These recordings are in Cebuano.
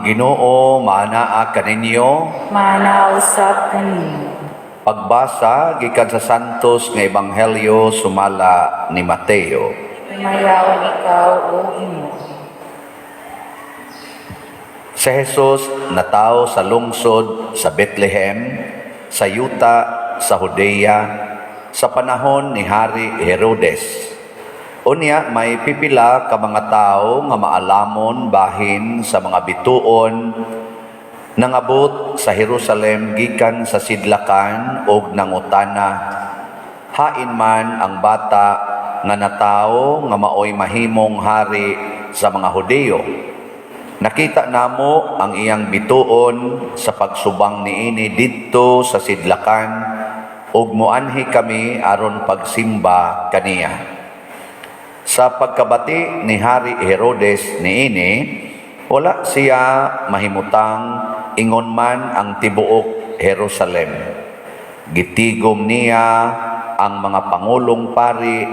Ginoo maanaa kaninyo. Maanaa usab kanimo. Pagbasa gikan sa Santos nga Ebanghelyo sumala ni Mateo. Himayaon ikaw, O Ginoo. Si Jesus natawo sa lungsod sa Bethlehem, sa yuta sa Judea, sa panahon ni Hari Herodes. Unya may pipila ka mga tawo nga maalamon bahin sa mga bituon nangabot sa Jerusalem gikan sa sidlakan og nangutana, "Hain man ang bata nga natawo nga maoy mahimong hari sa mga Hudiyo? Nakita namo ang iyang bituon sa pagsubang niini didto sa sidlakan ug moanhi kami aron pagsimba kaniya." Sa pagkabati ni Hari Herodes niini, wala siya mahimutang, ingon man ang tibuok Jerusalem. Gitigom niya ang mga pangulong pari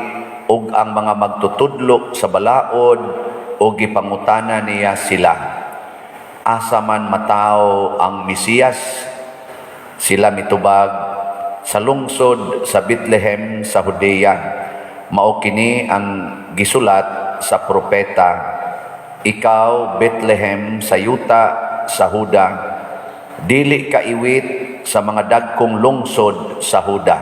ug ang mga magtutudlo sa balaod ug gipangutana niya sila, "Asa man matawo ang Mesiyas?" Sila mitubag, "Sa lungsod sa Bethlehem sa Judea. Mao kini ang gisulat sa propeta: 'Ikaw, Bethlehem, sa yuta sa Huda, dili ka iwit sa mga dagkong lungsod sa Huda.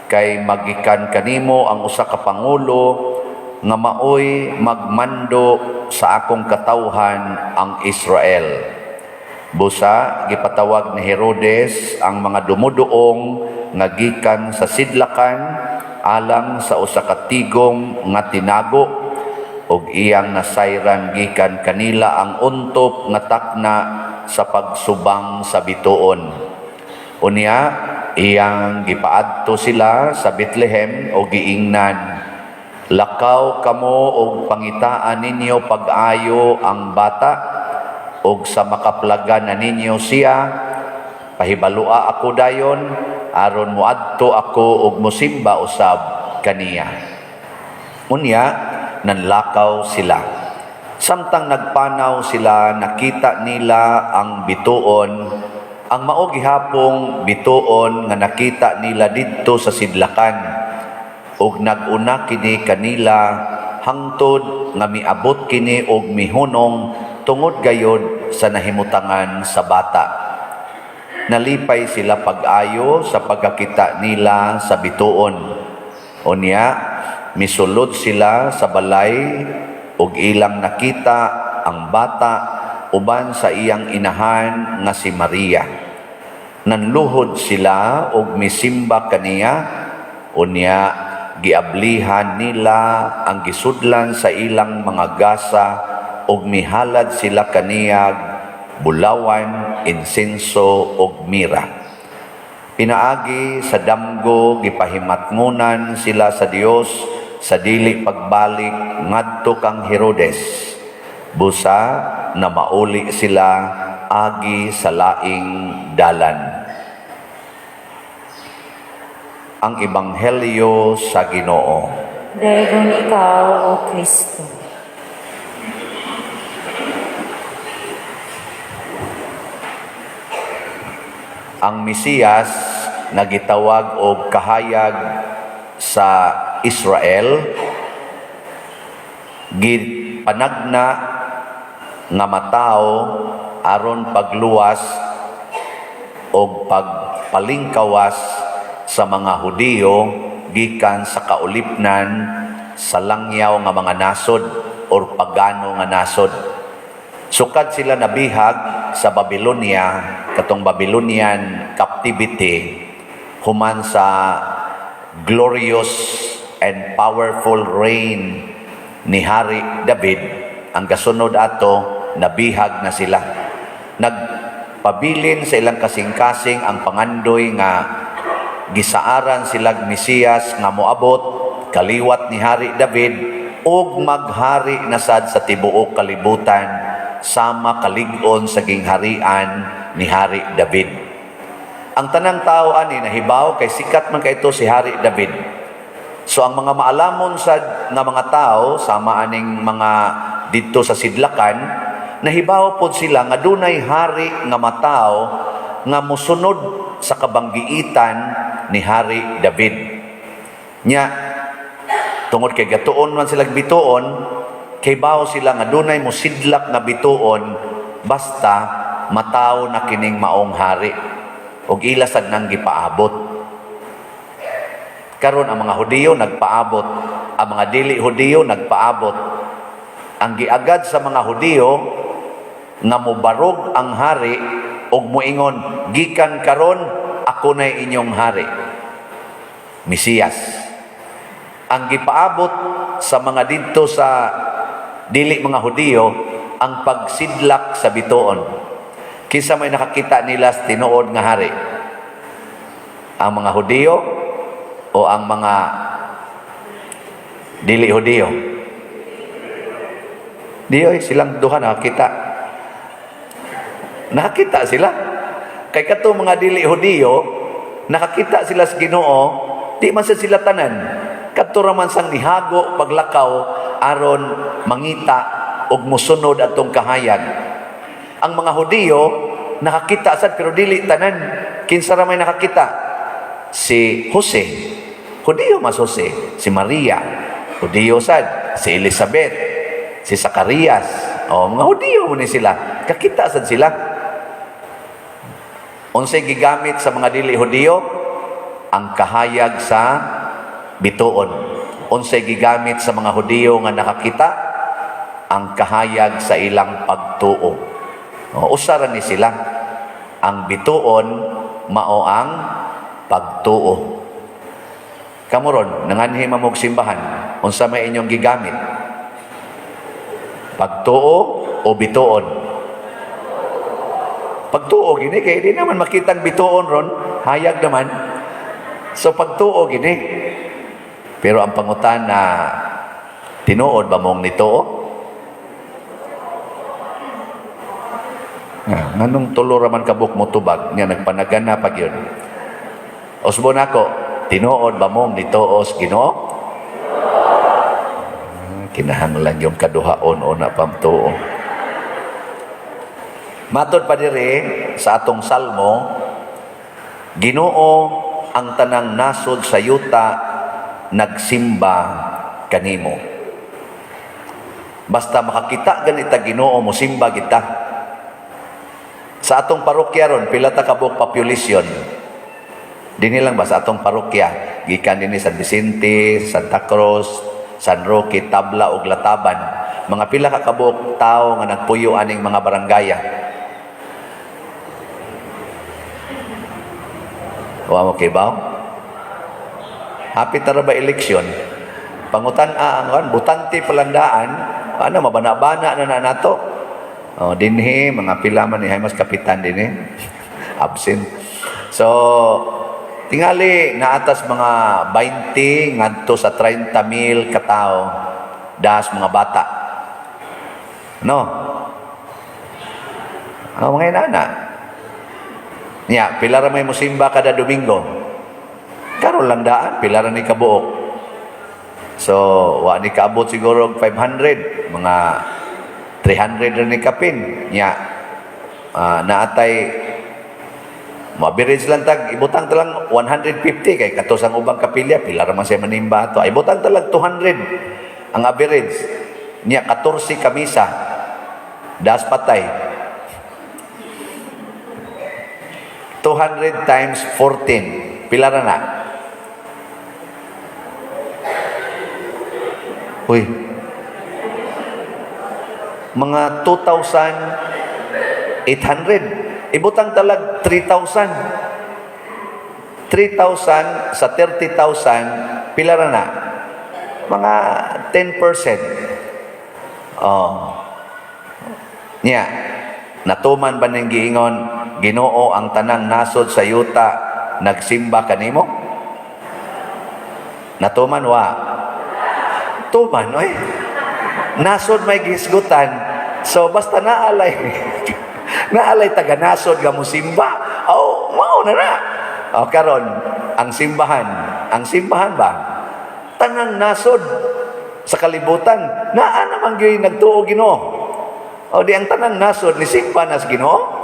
Kay magikan kanimo ang usa ka pangulo nga maoy magmando sa akong katawhan ang Israel.'" Busa gipatawag ni Herodes ang mga dumuduong nga gikan sa sidlakan alang sa usa ka tigom nga tinago, ug iyang nasayran gikan kanila ang untop nga takna sa pagsubang sa bituon. Unya iyang gipaadto sila sa Bethlehem ug giingnan, "Lakaw kamo og pangitaan ninyo pag-ayo ang bata, ug sa makaplagan na ninyo siya, pahibalua ako dayon aron moadto ako ug mosimba usab kaniya." Unya nanlakaw sila. Samtang nagpanaw sila, nakita nila ang bituon, ang mao gihapong bituon nga nakita nila didto sa sidlakan, ug nag-una kini kanila hangtod nga miabot kini og mihunong tungod gayod sa nahimutangan sa bata. Nalipay sila pag-ayo sa pagkakita nila sa bituon. Unya misulod sila sa balay ug ilang nakita ang bata uban sa iyang inahan nga si Maria. Nanluhod sila ug misimba kaniya. Unya giablihan nila ang gisudlan sa ilang mga gasa ug mihalad sila kaniyag bulawan, insenso ug mira. Pinaagi sa damgo, gipahimatngonan sila sa Dios sa dili pagbalik ngadto kang Herodes. Busa na mauli sila agi sa laing dalan. Ang Ebanghelyo sa Ginoo. Daygon ikaw, O Kristo. Ang Mesiyas nga gitawag og kahayag sa Israel gipanagna nga matawo aron pagluwas og pagpalingkawas sa mga Hudiyo gikan sa kaulipnan sa langyaw nga mga nasod or pagano nga nasod. Sukad sila nabihag sa Babylonia, katong Babylonian captivity, human sa glorious and powerful reign ni Hari David, ang kasunod ato, nabihag na sila. Nagpabilin sa ilang kasing-kasing ang pangandoy nga gisaaran silag Mesiyas nga moabot kaliwat ni Hari David ug maghari na sad sa tibuok kalibutan sama kalig-on sa gingharian ni Hari David. Ang tanang tao ani nahibaw kay sikat man kayto si Hari David. So ang mga maalamon sa nga mga tao sama aning mga didto sa sidlakan, Nahibaw pod sila nga dunay hari nga mataw nga mosunod sa kabanggiitan ni Hari David. Nya tungod kay gatuon man sila bituon, kay bawo sila nga dunay mosidlak nga bituon basta mataw na kining maong hari ug ila sad nang gipaabot. Karon, ang mga Hudiyo nagpaabot, ang mga dili Hudiyo nagpaabot. Ang giagad sa mga Hudiyo nga mobarog ang hari ug moingon, "Gikan karon ako na inyong hari." Mesiyas. Ang gipaabot sa mga didto sa dili mga Hudiyo, ang pagsidlak sa bituon. Kinsa may nakakita nila sa tinuod nga hari? Ang mga Hudiyo o ang mga dili Hudiyo? Di oy, silang duha nakakita. Nakakita sila. Kay kato mga dili Hudiyo, nakakita sila sa Ginoo, di man sa sila tanan. Kadto ra man sang nihago paglakaw aron mangita og mosunod atong kahayag. Ang mga Hudiyo nakakita sad, pero dili tanan. Kinsa ra may nakakita? Si Jose. Hudiyo mas Jose, si Maria. Hudiyo sad, si Elizabeth, si Zacarias. O, mga Hudiyo mo ni sila. Kakita sad sila. Unsay gigamit sa mga dili Hudiyo? Ang kahayag sa bituon. Unsay gigamit sa mga Hudiyo nga nakakita? Ang kahayag sa ilang pagtuo. O, usa ra ni sila. Ang bituon mao ang pagtuo. Kamo ron, nanganhi man mo'g simbahan, unsa may inyong gigamit? Pagtuo o bituon? Pagtuo gini, kay di naman makitang bituon ron, hayag naman. So pagtuo gini. Pero ang pangutana, tinuod ba mong nituo? Nga, nganong tulo ra man kabuk mo tubag nga nagpanagana pag yun? Usbon ako, tinuod ba mong nituo sa Ginoo? Ah, kinahanglan yung kaduhaon o na pamtuo. Matod pa diri sa atong salmo, Ginoo, ang tanang nasod sa yuta nagsimba kanimo. Basta makakita ganita Ginoo, mosimba kita. Sa atong parokya ron, pila ta kabuok population? Dinhi lang ba sa atong parokya, gikan dinhi San Vicente, Santa Cruz, San Roque, Tabla ug Lataban. Mga pila ka kabuok tao nga nagpuyo aning mga barangaya? Wa mo kibaw? Hapit na ra ba eleksyon? Pangutan ang kan butante palandaan, ano, mabana-bana na na nato. Oh, dinhi mga pila man ni mas kapitan dinhi. Absent. So tingali naatas mga 20 ngadto sa 30 mil katao, das mga bata. No? Ang mga inana. Nya, pila ra may musimba kada Domingo? Karon lang daan, pila ra ni kabuok? So, wa ni kaabot siguro og 500, mga 300 ra ni kapin. Nya, naatay mo average lang tag ibutang ta lang 150 kay kato sang ubang kapilya, pila ra man siya manimba ato. Ay, ibutang ta lang 200 ang average. Nya 14 kamisa. Das patay. 200 times 14. Pila ra na? Uy. Mga 2,800. Ibutang talag 3,000. 3,000 sa 30,000, pila ra na? Mga 10%. Oh. Nya, natuman ba ning giingon, Ginoo, ang tanang nasod sa yuta nagsimba kanimo? Natuman wa? Tuman, oy. Nasod may gihisgutan. So basta naalay naalay taga nasod nga mosimba. Oh, mao na na. O karon, ang simbahan ba? Tanang nasod sa kalibutan, naa naman gyud nagtuo Ginoo. O di ang tanang nasod ni simba nas Ginoo.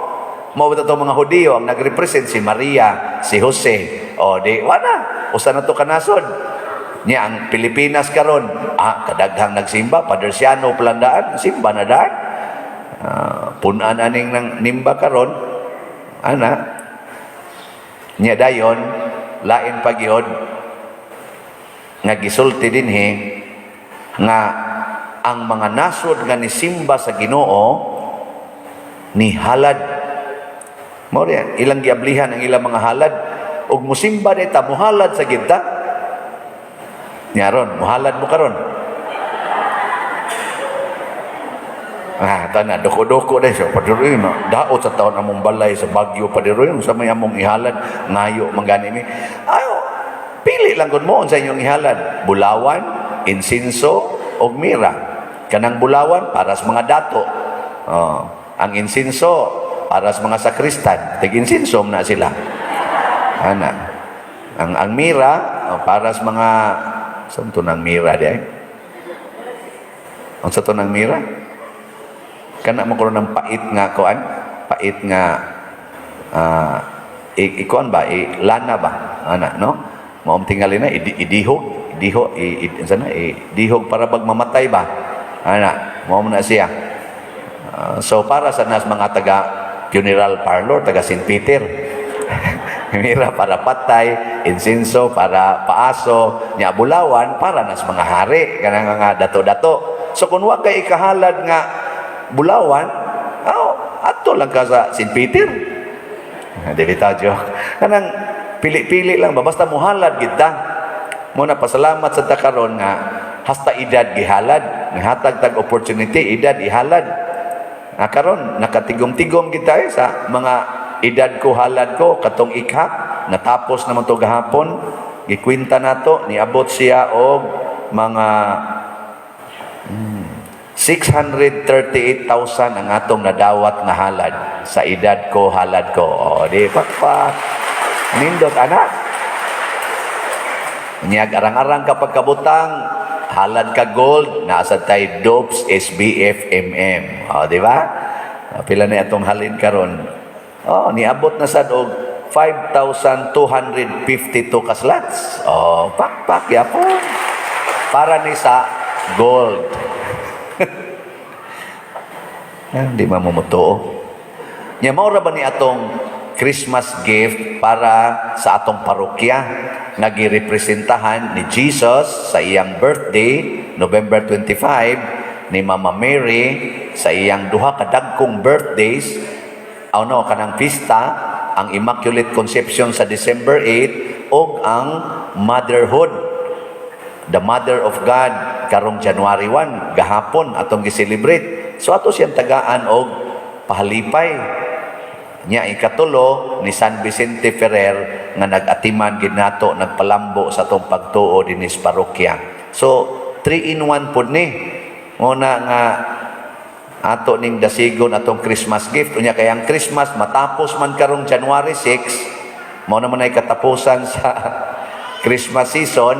Mao ba to mga Hudiyo ang nagrepresent si Maria, si Jose. O di wala, usa na to ka nasod. Nya ang Pilipinas karon, kadaghang nagsimba, Padre Siano palandaan, simba na daan. Punan aning nang nimba karon. Ana. Nya dayon lain pa gyud nga gisulti dinhi nga ang mga nasod nga nisimba sa Ginoo ni halad. Mao riyan, ilang giablihan ang ilang mga halad ug musimba di ta, muhalad sa gyud ta. Nya ron, muhalad mo karon. Tana doko-doko dai sa padiroy no. Daot sa taon among balay sa Baguio padiroy sa may among ihalad ngayo man gani mi. Ayo, pili lang gud mo unsa inyong ihalad. Bulawan, insinso ug mira. Kanang bulawan para sa mga dato. Oh, ang insinso para sa mga sakristan. Tig insinso na sila. Ana. Ang mira, oh, para sa mga saan to nang mira di ay? Unsa to nang mira? Kana mo kuno ng pait nga kuan, pait nga ikuan ba, lana ba, ana no? Maom tingali na idihog, idihog, unsa na, idihog para bag mamatay ba? Ana, mao na siya. So para sa nas mga taga funeral parlor, taga St. Peter. Mira para patay, insinso para paaso, nya bulawan para nas mga hari, kanang mga dato-dato. So kung wa kay ikahalad nga bulawan, oh, adto lang ka sa St. Peter. Di bitaw, joke. Kanang pili-pili lang ba basta muhalad gid ta. Mo na pasalamat sa ta karon nga hasta edad gihalad, nihatag tag opportunity edad ihalad. Ah, karon nakatigom-tigom kita eh, sa mga edad ko halad ko katong ikha natapos naman to gahapon, gikwenta nato niabot siya og mga 638,000 ang atong nadawat nga halad sa edad ko halad ko. O di pakpak nindot anak. Unyag arang-arang kapag kabutang halad ka gold, nasa tay Dopes SBF MM. O di ba? O, pila na atong halin karon? Oh, niabot na sad og 5,252 ka slots. Oh, pakpak yapon. Para ni sa gold. Hindi mamumutuo. Nya mao ra ba ni atong Christmas gift para sa atong parokya nga girepresentahan ni Jesus sa iyang birthday November 25, ni Mama Mary sa iyang duha ka dagkong birthdays, ano kanang pista, ang Immaculate Conception sa December 8 ug ang Motherhood, the Mother of God, karong January 1 gahapon atong gi-celebrate. So ato siyang tagaan og pahalipay. Nya ikatulo ni San Vicente Ferrer nga nag-atiman gid nato, nagpalambo sa atong pagtuo dinis parokya. So 3 in 1 pud ni muna nga ato ning dasigon atong Christmas gift. Unya kay ang Christmas matapos man karong January 6, mao naman ay katapusan sa Christmas season.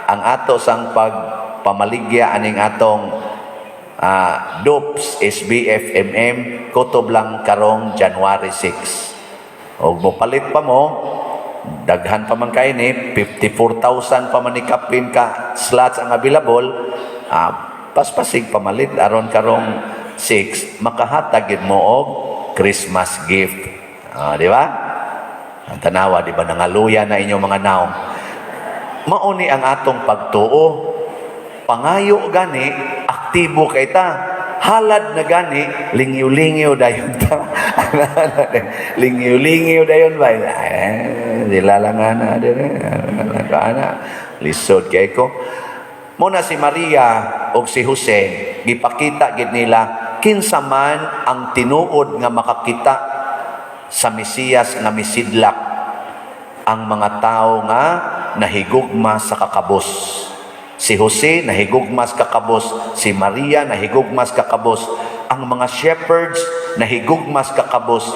Ang ato sang pagpamaligya aning atong DOPS SBFMM kutob lang karong January 6. Og mopalit pa mo, daghan pa man kay ni 54,000 pa man ni kapin ka slots ang available. Paspasig pamalit aron karong 6 makahatag gid mo og Christmas gift. Di ba? Ang tanawa, di ba nangaluya na inyong mga naong? Mao ni ang atong pagtuo. Pangayo gani, aktibo kay ta. Halad na gani, lingyo-lingyo dayon ta. Lingyo-lingyo dayon ba? Eh, dila lang ana dire. Ana lisod kay ko. Muna si Maria og si Jose gipakita gid nila kinsa man ang tinuod nga makakita sa Mesiyas nga misidlak, ang mga tao nga nahigugma sa kakabos. Si Jose nahigugma sa kakabos, si Maria nahigugma sa kakabos, ang mga shepherds nahigugma sa kakabos.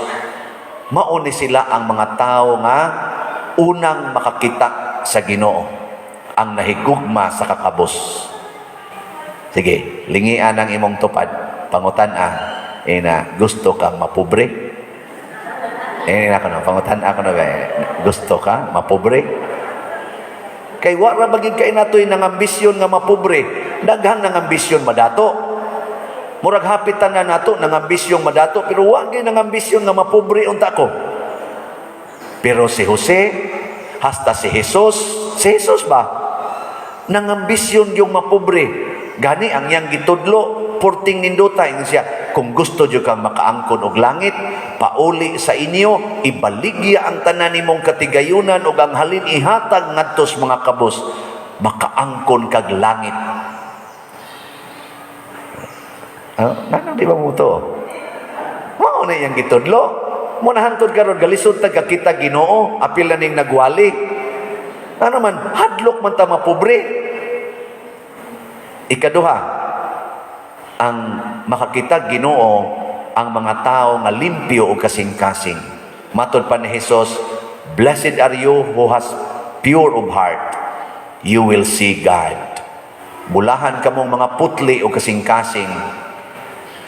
Mao ni sila ang mga tao nga unang makakita sa Ginoo, ang nahigugma sa kakabos. Sige, lingian ang imong tupad. Pangutan-a, ina, gusto kang mapobre? Eh, na ko na, pangutan-a ko na ba, eh, gusto ka mapobre? Kay wa ra bagid kay natoy nang ambisyon nga mapobre. Daghang nang ambisyon madato. Murag hapit tanan nato nang ambisyong madato, pero wa gyud nang ambisyon nga mapobre unta ko. Pero si Jose, hasta si Jesus, si Jesus ba? Nang ambisyon yung mapobre. Gani ang iyang gitudlo, purting nindota ingon siya, kung gusto jud kang makaangkon og langit, pauli sa inyo, ibaligya ang tanan nimong katigayunan ug ang halin ihatag ngadto sa mga kabos, makaangkon kag langit. Ah, nganong di ba mo to? Mao na iyang gitudlo. Mo na hangtod karon galisod ta kakita Ginoo, apil na ning nagwali. Ano man, hadlok man ta mapobre. Ikaduha, ang makakita Ginoo ang mga tao nga limpyo o kasing-kasing. Matod pa ni Jesus, "Blessed are you who has pure of heart. You will see God." Bulahan kamong mga putli o kasing-kasing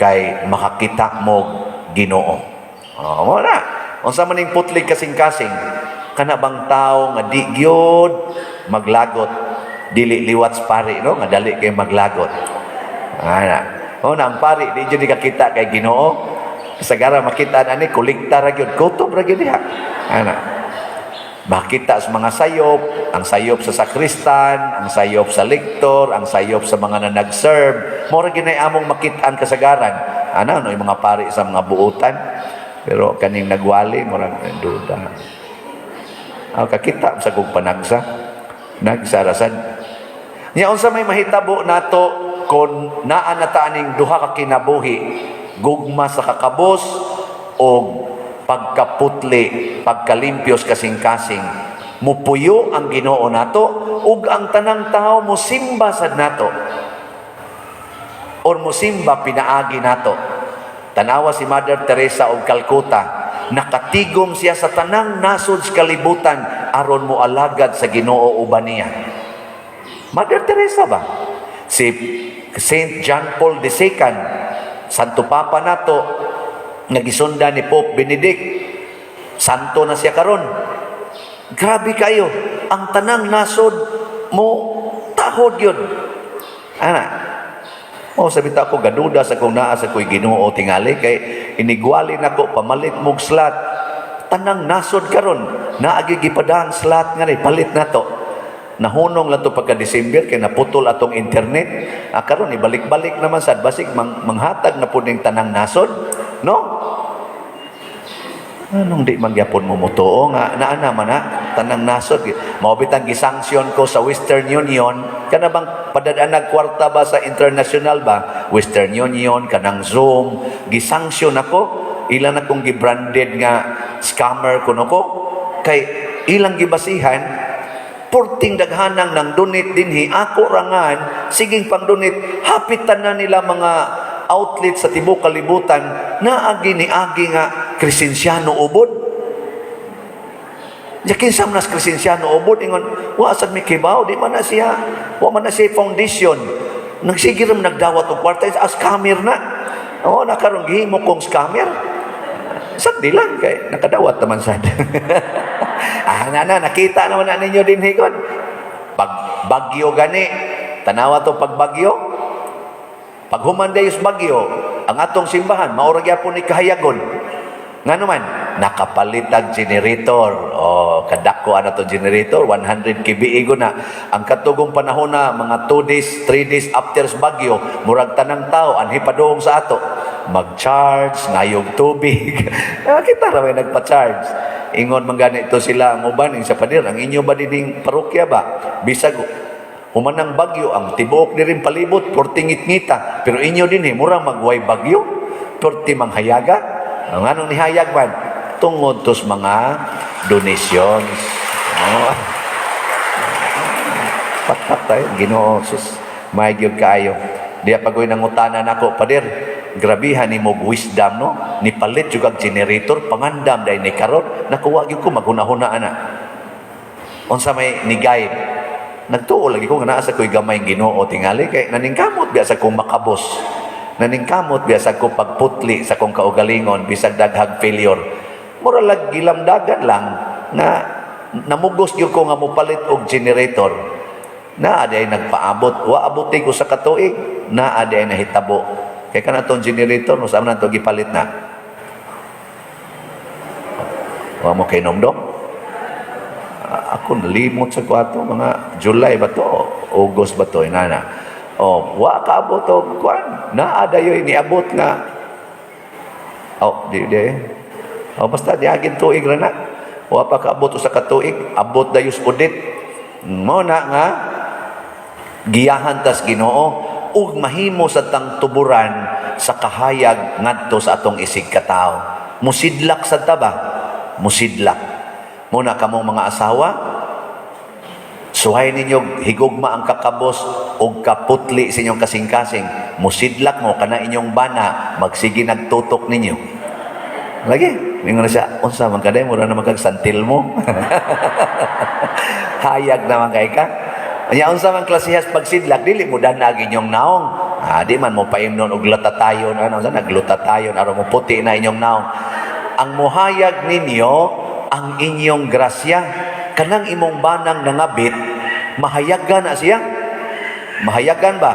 kay makakita mo Ginoo. Oh, mo na. Unsa man ning putli kasing-kasing? Kana bang tao nga di gyud maglagot, dili liwat sa pari, no, nga dali kay maglagot. Ana. Oh, na ang pari di jud kakita kay Ginoo. Sagara makita na ni kolekta ra gyud, kutob ra gyud diha. Ana. Makita sa mga sayop, ang sayop sa sakristan, ang sayop sa lektor, ang sayop sa mga na nag-serve. Mao ra gyud nay among makit-an kasagaran. Ana no, yung mga pari sa mga buutan. Pero kaning nagwali, murag duda. Ah, kakita sa kong panagsa. Nagsarasan. Nya unsa may mahitabo nato kon naa na ta aning duha ka kinabuhi, gugma sa kakabos o pagkaputli, pagkalimpyos kasing-kasing? Mupuyo ang Ginoo nato ug ang tanang tao mosimba sad nato or mosimba pinaagi nato. Tanawa si Mother Teresa og Calcutta, nakatigom siya sa tanang nasod sa kalibutan aron mo alagad sa Ginoo uban niya. Mother Teresa ba? Si Saint John Paul II, Santo Papa nato, nga gisundan ni Pope Benedict, santo na siya karon. Grabe kayo, ang tanang nasod mo tahod yun. Ana, oh, sabi ta ako, gaduda sa kung naa sa ko'y Ginoo tingali, kay inigwali nako pamalit mog slot. Tanang nasod karon, naagi gipadang slot nga ni palit nato. Nahunong lang to pagka December kay naputol atong internet. Ah, karon ibalik-balik naman sad, basig manghatag na pud ning tanang nasod, no? Anong di man gyapon mo motuo nga naa naman na tanang nasod? Mao bitang gisanksyon ko sa Western Union, kana bang padad-anag kwarta ba sa international ba, Western Union, kanang Zoom, gisanksyon ako, ilan akong gibranded nga scammer kuno ko kay ilang gibasihan purting daghanang nang donate dinhi, ako rangan siging pang donate, hapit tanan nila mga outlet sa tibuok kalibutan naagi ni agi nga Cresenciano ubod. Ya kinsa man nas Cresenciano ubod? Ingon, wa sad mi kibaw, di man na siya, wa man na siya foundation. Nagsige ra man nagdawat og kwarta as scammer na. Oh, na karon gihimo kong scammer. Sad di lang kay nakadawat naman sad. Ah, na na nakita naman na ninyo din higon. Pag bagyo gani, tanawa to pag bagyo. Pag human dayon bagyo, ang atong simbahan mao ra gyapon ni kahayagon. Ngano man, nakapalit ang generator. O, kadako ana to generator, 100 kVA go na. Ang katugong panahon na, mga 2 days, 3 days after sa bagyo, murag tanang tao, anhi padung sa ato. Mag-charge, ngayog tubig. Ah, kita ra may nagpa-charge. Ingon man gani ito sila ang uban, ing sa pader, ang inyo ba dining parokya ba? Bisag human ang bagyo, ang tibuok ni rin palibot, portingit ngita. Pero inyo din eh, mura magway bagyo, porti manghayaga. Ang anong nihayag man? Tungod tos mga donations. Oh. Patak tayo, Ginoo sus. May gyud kaayo. Diya pagoy nangutana nako, "Pader, grabihan ni mo wisdom, no? Ni palit jud kag generator, pangandam dahil ni karon." Nakuha gyud ko maghuna-huna ana. Unsa may ni guide? Nagtuo lagi ko nga naa sa ko'y gamay Ginoo tingali kay naningkamot biya sa kong makabos. Naningkamot biya ko pagputli sa kong kaugalingon bisag daghag failure. Mura lag gilamdagan lang na namugos gyud ko nga mopalit og generator. Naa diay nagpaabot, wa abuti ko sa katuig, naa diay nahitabo. Kay kana tong generator no, saan na to gipalit na? Wa mo kay nomdom? Ah, ako nalimot sa kwarto, mga July ba to? August ba to? Inana. Oh, wa kaabot og kuan. Naa dayoy niabot nga. Oh, di di. Oh, basta diagin tuig ra na. Wa pa kaabot sa katuig, abot dayos audit. Mo na nga giyahan tas Ginoo ug mahimo sa tang tuburan sa kahayag ngadto sa atong isig katawo. Musidlak sa ta ba? Musidlak. Muna kamong mga asawa, suhay ninyo higugma ang kakabos ug kaputli sa inyong kasing-kasing. Musidlak mo kana inyong bana, magsige nagtutok ninyo. Lagi, mingon na siya, "Unsa man kaday, mura naman kag santil mo." Hayag naman kay ka. Nya unsa man klasehas pagsidlak, dili mo danag inyong naong. Ah, di man mo paimnon og lutatayon, ano sa naglutatayon aron mo puti na inyong naong. Ang muhayag ninyo ang inyong grasya. Kanang imong banang nangabit, mahayagan na siya. Mahayagan ba?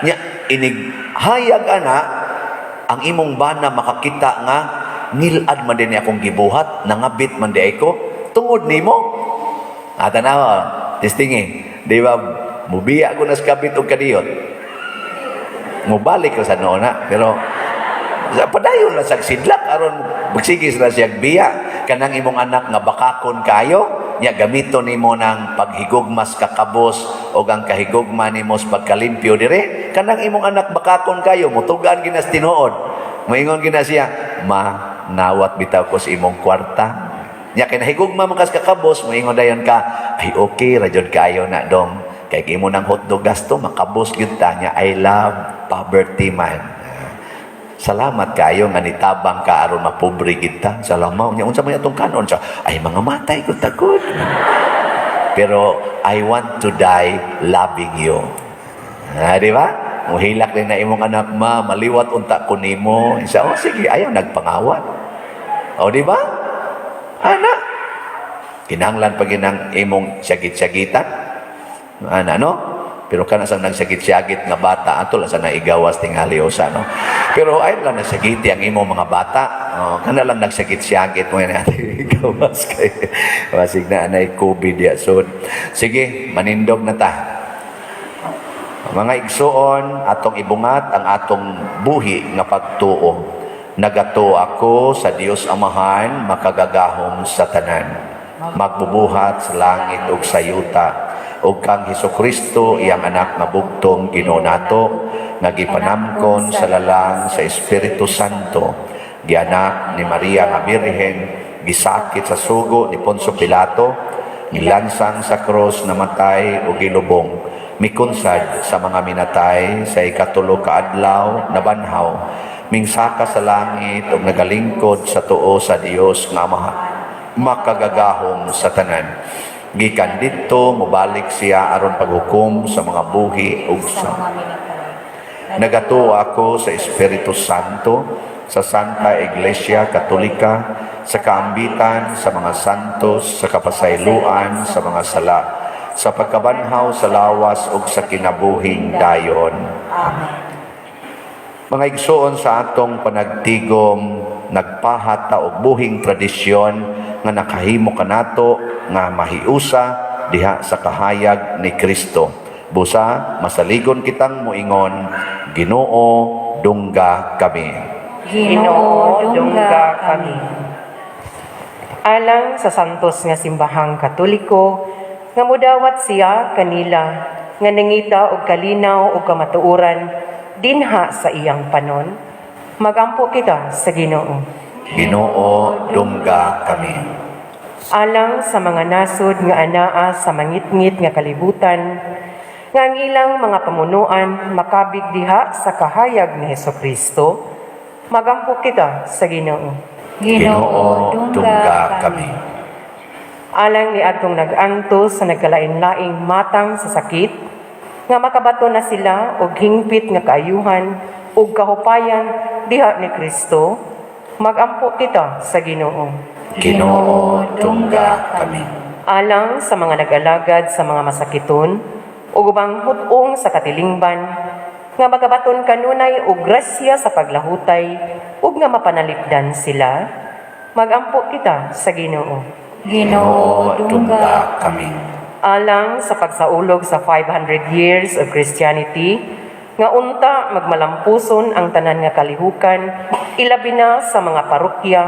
Nya inig hayag ana ang imong bana, makakita nga ngilad man din akong gibuhat, nangabit man di ko tungod nimo. Ah, tanawa, testingi. Di ba, mubiya ko na sa kabit og kadiyot. Mubalik ko sa noon na. Pero, padayon lang sa sidlak, aron magsigis na siya biya. Kanang imong anak nga bakakon kayo, nya gamito nimo ng paghigugmas kakabos o ang kahigugma nimo sa pagkalimpyo dire. Kanang imong anak bakakon kayo, mutugan ginas tinuod. Moingon gina siya, "Ma, nawat bitaw ko sa imong kwarta." Nya kay nahigugma man kas kakabos, moingon dayon ka, "Ay, okay ra jud kayo na dong. Kay imo nang hotdog gasto, makabos gyud ta niya." I love poverty man. Salamat kayo nga nitabang ka aron mapobre gid ta. Salamat nya, unsa man atong kanon siya? Ay, mga matay ko tagod. Pero I want to die loving you. Ah, di ba? Muhilak din na imong anak, "Ma, maliwat unta ko nimo." Isa, "Oh, sige," ayaw nagpangawat. O, di ba? Ana. Kinahanglan pa ginang imong syagit-syagitan. Ana, no? Pero kana sa nagsagit-syagit nga bata, ato lang sa naigawas tingali usa, no? Pero ay lang nagsagiti ang imong mga bata. Oh, kana lang nagsagit-syagit mo yan igawas kay basig na anay COVID ya. So, sige, manindog na ta. Mga igsuon, atong ibungat ang atong buhi nga pagtuo. Nagatuo ako sa Dios Amahan, makagagahom sa tanan, magbubuhat sa langit ug sa yuta, ug kang Hesukristo, iyang anak nga bugtong Ginoo nato, nga gipanamkon sa lalang sa Espiritu Santo, gianak ni Maria nga Birhen, gisakit sa sugo ni Poncio Pilato, gilansang sa krus, namatay ug gilubong, mikunsad sa mga minatay, sa ikatulo ka adlaw nabanhaw, mingsaka sa langit ug nagalingkod sa tuo sa Dios nga Amahan, makagagahom sa tanan. Gikan didto mobalik siya aron paghukom sa mga buhi ug sa sa mga minatay. Nagatuo ako sa Espiritu Santo, sa Santa Iglesia Katolika, sa kaambitan sa mga santos, sa kapasayloan sa mga sala, sa pagkabanhaw sa lawas ug sa kinabuhing dayon. Amen. Mga igsuon, sa atong panagtigom, nagpahat ta og buhing tradisyon nga nakahimo kanato nga mahiusa diha sa kahayag ni Kristo. Busa masaligon kitang moingon, "Ginoo, dungga kami." Ginoo, dungga kami. Alang sa santos nga simbahang Katoliko, nga mudawat siya kanila nga nangita og kalinaw ug kamatuoran dinha sa iyang panon, magampo kita sa Ginoo. Ginoo, dungga kami. Alang sa mga nasod nga anaa sa mangitngit nga kalibutan, nga ang ilang mga pamunuan makabig diha sa kahayag ni Hesukristo, magampo kita sa Ginoo. Ginoo, dungga kami. Alang ni atong nag-antos sa nagkalain-laing matang sa sakit, nga makabato na sila og hingpit nga kaayuhan ug kahupayan diha ni Kristo, magampo kita sa Ginoo. Ginoo, dungga kami. Alang sa mga nag-alagad sa mga masakiton ug ubang hut-ong sa katilingban nga magabaton kanunay og grasya sa paglahutay ug nga mapanalipdan sila, magampo kita sa Ginoo. Ginoo, dungga kami. Alang sa pagsaulog sa 500 years of Christianity, nga unta magmalampuson ang tanan nga kalihukan, ilabi na sa mga parokya,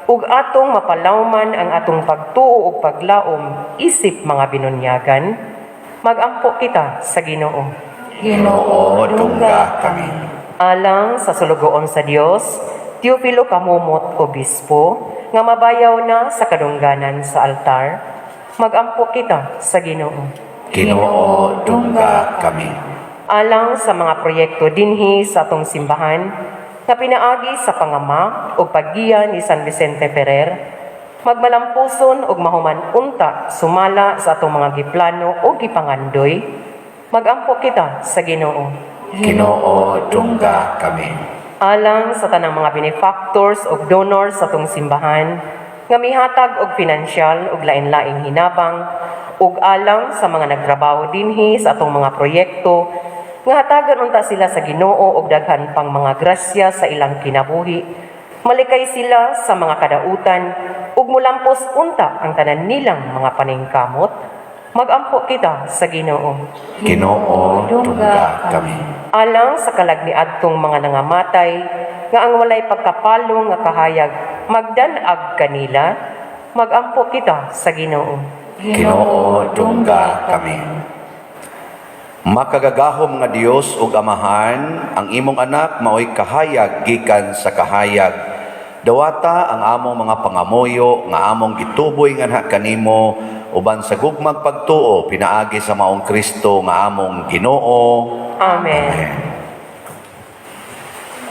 ug atong mapalawman ang atong pagtuo ug paglaom isip mga binunyagan, magampo kita sa Ginoo. Ginoo, dungga kami. Alang sa sulugoon sa Dios, Teofilo Camomot, Obispo, nga mabayaw na sa kadungganan sa altar, magampo kita sa Ginoo. Ginoo, dungga kami. Alang sa mga proyekto dinhi sa atong simbahan nga pinaagi sa pangama ug paggiya ni San Vicente Ferrer, magmalampuson ug mahuman unta sumala sa atong mga giplano ug gipangandoy, magampo kita sa Ginoo. Ginoo, dungga kami. Alang sa tanang mga benefactors ug donors sa atong simbahan nga mihatag og pinansyal ug lain-laing hinabang, ug alang sa mga nagtrabaho dinhi sa atong mga proyekto, nga hatagan unta sila sa Ginoo og daghan pang mga grasya sa ilang kinabuhi, malikay sila sa mga kadautan ug mulampos unta ang tanan nilang mga paningkamot, magampo kita sa Ginoo. Ginoo, dungga kami. Alang sa kalag niadtong mga nangamatay nga ang walay pagkapalong nga kahayag magdan-ag kanila, magampo kita sa Ginoo. Ginoo, dungga kami. Makagagahom nga Dios ug Amahan, ang imong Anak maoy kahayag gikan sa kahayag. Dawata ang among mga pangamuyo nga among gituboy nganha kanimo uban sa gugmag pagtuo pinaagi sa maong Kristo nga among Ginoo. Amen. Amen.